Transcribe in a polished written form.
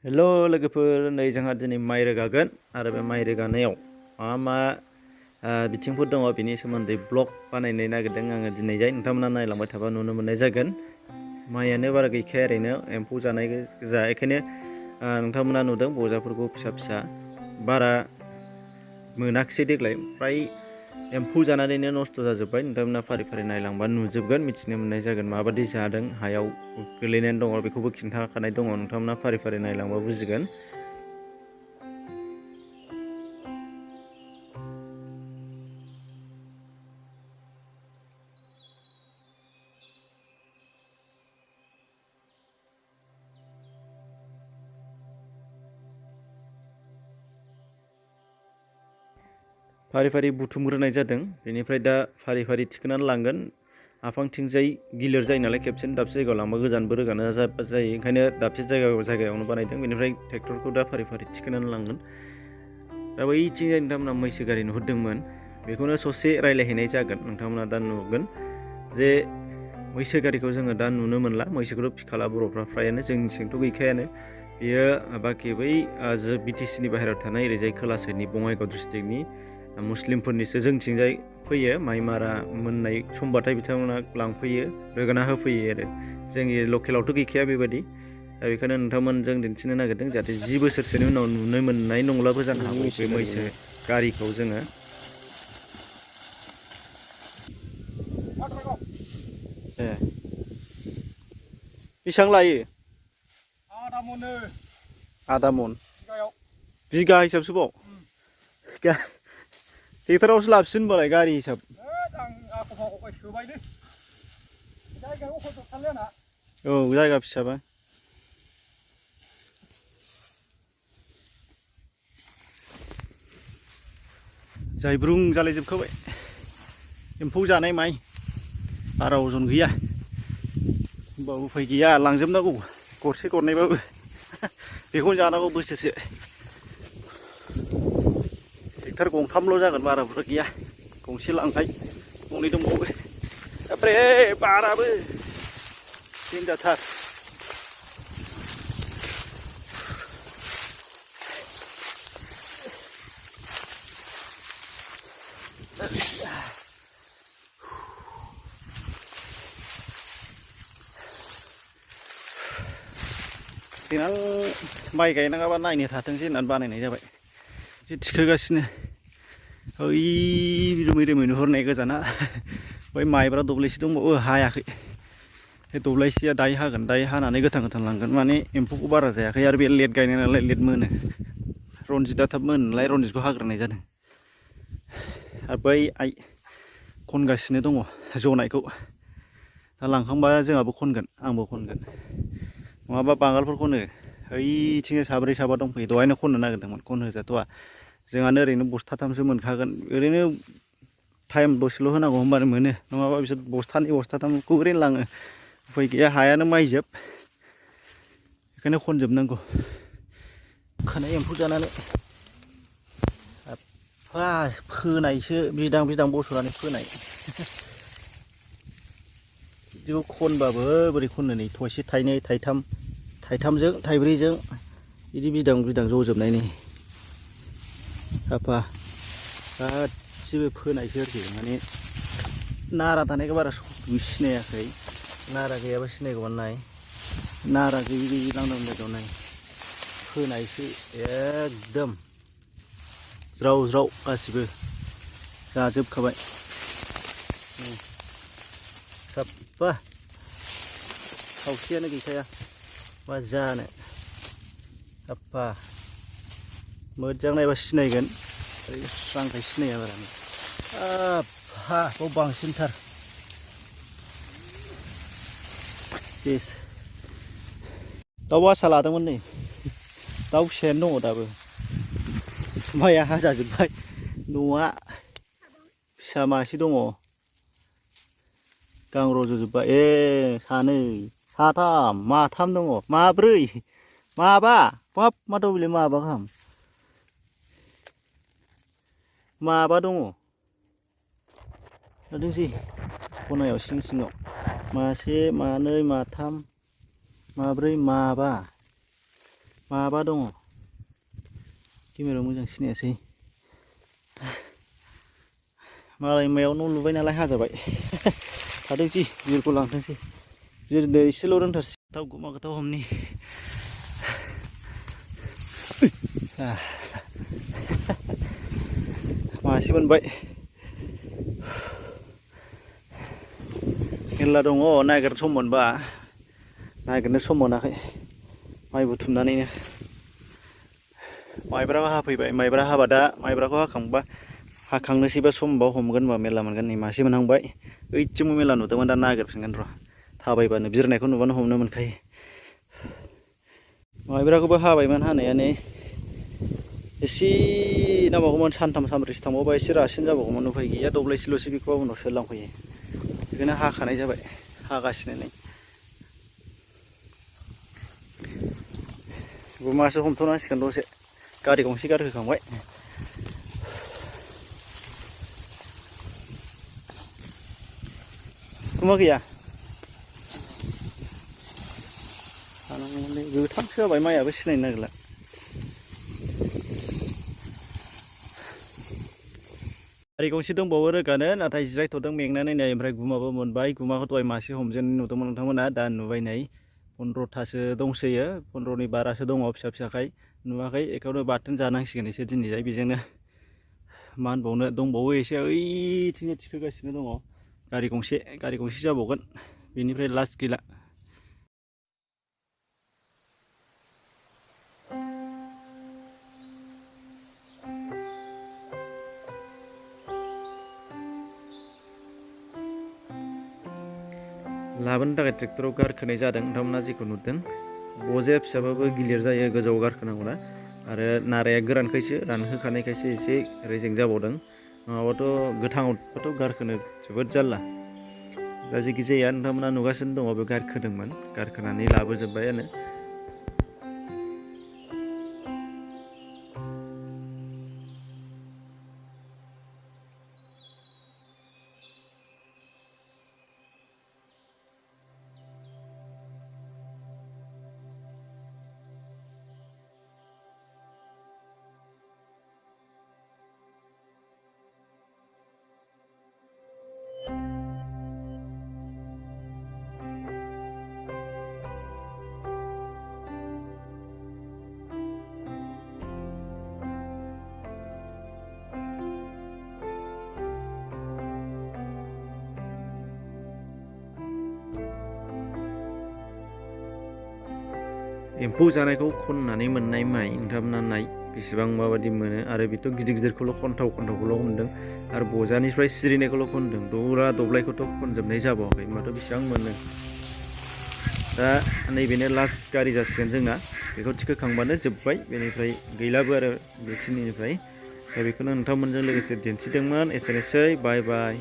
हेल' लोगोफोर नै जोंहा दिनै माइ रोगागोन आरो बे माइ रोगानायाव मा बिथिंफोर दङ बिनि सोमोन्दै ब्लग बानायनो नागिरदों आङो दिनैजाय नोंथांमोना नायलांबाय थाबा नुनो मोननाय जागोन। माइयानो बारा गैखाया ओरैनो एम्फौ जानाय गोजा बेखायनो नोंथांमोना नुदों बजाफोरखौ फिसा फिसा बारा मोनाखिसै देग्लाय फ्राय एम्फौ जानानैनो नस्थ' जाजोब्बाय। नोंथांमोना फारि फारि नायलांबा नुजोबगोन, मिथिनो मोननाय जागोन माबादि जादों, हायाव गोलैनानै दङ बेखौबो खिन्थाखानाय दङ। नोंथांमोना फारि फारि नायलांबा बुजिगोन। फारि फारि बुथुमग्रोनाय जादों, बेनिफ्राय दा फारि फारि थिखोनानै लांगोन। आफांथिंजाय गिलिर जायो नालाय खेबसेनो दाबसे जायगायाव लांबा गोजानबो रोगानो जायो, ओंखायनो दाबसे जायगायावनो बानायदों। बेनिफ्राय ट्रेक्टरखौ दा फारि फारि थिखोनानै लांगोन। दा बैथिंजाय नोंथांमोना मैसो गारि नुहुरदोंमोन, बेखौनो ससे रायज्लायहैनाय जागोन। नोंथांमोना दा नुगोन जे मैसो गारिखौ जोङो दा नुनो मोनला। मैसोखौथ' फिखाला बर'फ्रा फ्रायानो, जोंनिथिंथ' गैखायानो। बेयो बाखि बै BTC नि बाहेरायाव थानाय ओरैजाय खोला साइडनि बङाइगाव डिस्ट्रिक्टनि मुस्लिमफोरनिसो जोंथिंजाय फैयो। माइ मारा मोननाय समबाथाय बिथांमोना लांफैयो, रोगाना होफैयो आरो। जोंनि लकेलावथ' गैखाया बेबायदि। दा बेखायनो नोंथांमोनजों दिन्थिनो नागिरदों, जाहाथे 10 बोसोरसोनि उनाव नुनो मोननाय नंलाबो जानो हागौ बे मैसो गारिखौ जोङो। बेसेबां लायो? आदा मन बिगा हिसाबसो बाव। ट्रेक्टरावसो लाबोसिन होनबालाय गारि हिसाब। औ जायगा फिसाबा जायब्रुं जालायजोबखाबाय। एम्फौ जानाय माइ, बारा अजन गैया, होमबाबो उफाय गैया, लांजोबनांगौ गरसे गरनैबाबो। बेखौनो जानांगौ बोसोरसे। ट्रेक्टर गंथामल' जागोन, बारा बुरजा गैया। गंसे लांबाय, गंनै दंबावो। ओमफ्राय बाराबो देनजारथार। देनां माइ गायनाङाबा नायनो थाथोंसै होननानै बानायनाय जाबाय। एसे थिखोगासिनो। ओइ रोमै रोमै नुहुरनाय गोजाना बै माइब्रा दब्लायसे दंबावो, हायाखै। बे दब्लायसेया दायो हागोन, दायो हानानै गोथां गोथां लांगोन। माने एम्फौखौ बारा जायाखै आरो बे लेट गायनाय नालाय लेट मोनो। रनजितआ थाब मोनो नालाय रनजितखौ हाग्रोनाय जादों। आरो बै आइ खनगासिनो दङ जनायखौ। दा लांखांबा जोंहाबो खनगोन, आंबो खनगोन। नङाबा बांगालफोर खनो। ओइथिंनो साब्रै साबा दंफैयो, दहायनो खननो नागिरदोंमोन, खनहोजाथ'वा। जोंहानो ओरैनो बस्थाथामसो मोनखागोन। ओरैनो टाइम दसेल' होनांगौ, होमबानो मोनो। नङाबा बिसोर बस्थानै बस्थाथामखौ ओरैनो लाङो। उफाय गैया, हायानो माइजोब, बेखायनो खनजोबनांगौ। खानाय एम्फौ जानानै साफा फोनायसो, बिदां बिदां बस'नानै फोनाय। बिदिखौ खनबाबो बोरै खननो, नै थाइसे थाइनै थाइथाम, थाइथामजों थाइब्रैजों बिदि बिदां बिदां जजोबनायनि साफा गासिबो फोनायसो आरोखि। माने नारा थानायखौ बारा सिनायाखै, नारा गैयाबा सिनायगौमोन। नाय, नारा गैयि गैयि लांदां जायगायाव नाय, फोनायसो एकदम ज्राव ज्राव गासिबो जाजोबखाबाय। साफा खावसेयानो गैखाया, मा जानो। साफा मोजां नायबा सिनायगोन, ओरै स्रांखाय सिनाया बारा। साफा बाव बांसिनथार। सेस दाउ बासा लादोंमोन नै, दाउ फिसायानो दङ दाबो। माइया हाजाजोब्बाय, न'आ फिसा मासे दङ, गां रज'जोब्बाय। सानै, साथाम, माथाम दङ, माब्रै, माबा, बाब मा दाउ बेलाय, माबा गाहाम। माबा दङ, नुदोंसै खनायाव सिं सिङाव। मासे, मानै, माथाम, माब्रै, माबा। माबा दङ केमेरायाव मोजां सिनायासै मालाय मायाव न' लुबाय नालाय हाजाबाय थाथोंसै बिरखौ लांथोंसै बिरनो एसेल' रोंथारसै थाव गुमाखौ हमनि मासे मोनबाय मेरला दङ नागिरनो सम मोनबा नागिरनो सम मोनाखै माइ बुथुमनानैनो माइब्राबो हाफैबाय माइब्रा हाबा दा माइब्राखौ हाखांनोसैबा समबाव हमगोन होनबा मेरला मोनगोन नै मासे मोनहांबाय ओइथिंबो मेरला नुदोंमोन दा नागिरफिनगोन र' थाबायबानो बिरनायखौ नुबानो हमनो मोनखायो माइब्राखौबो हाबायमोन हानायानो एसे नांबावगौमोन सानथाम सानब्रैसो थांबावबा एसे रासिन जाबावगौमोन उफाय गैया दब्लायसेल'सै बेखौ उनाव सोलांफैयो बेखौनो हाखानाय जाबाय हागासिनो नै गुमासो हमथ'नांसिगोन दसे गारि गंसे गारहोखांबाय गुमा गैया गोथांसो जाबाय माइयाबो सिनायनो नागिरला गारि गंसे दंबावो रोगानो नाथाय जिरायथ'दों मेंनानै नै ओमफ्राय गुमाबो मोनबाय गुमाखौ दहाय मासे हमजेननाय नुदोंमोन नोंथांमोना दा नुबाय नै 15थासो दंसोयो 15नि बारासो दङ फिसा फिसाखाय नुवाखै बेखौनो बाथोन जानांसिगोन एसे दिनैजाय बेजोंनो मा होनबावनो दंबावो एसे ओइथिंजाय थिखोगासिनो दङ गारि गंसे जाबावगोन बेनिफ्राय लास्ट गैला लाबोनो थाखाय ट्रेक्टराव गारखोनाय जादों नोंथांमोना जेखौ नुदों बजाया फिसाबाबो गिलिर जायो गोजौआव गारखोनांगौना आरो नाराया गोरानखायसो रानहोखानायखायसो एसे रेजें जाबावदों नङाबाथ' गोथाङावथ' गारखोनो जोबोद जारला दा जेखि जाया नोंथांमोना नुगासिनो दङ बे गारखोदोंमोन गारखोनानै लाबोजोब्बायानो एम्फौ जानायखौ खननानै मोननाय माइ नोंथांमोना नाय बेसेबां माबायदि मोनो आरो बेथ' गिदिर गिदिरखौल' खनथावखौल' मोनदों आरो बजानिफ्राय सिरिनायखौल' खनदों दौरा दब्लायखौथ' खनजोबनाय जाबावाखै होनबाथ' बेसेबां मोनो दा नैबेनो लास्ट गारि जासिगोन जोंना बेखौ थिखोखांबानो जोब्बाय बेनिफ्राय गैलाबो आरो बेखिनिनिफ्राय दा बेखौनो नोंथांमोनजों लोगोसे दिन्थिदोंमोन एसेनोसै बाय बाय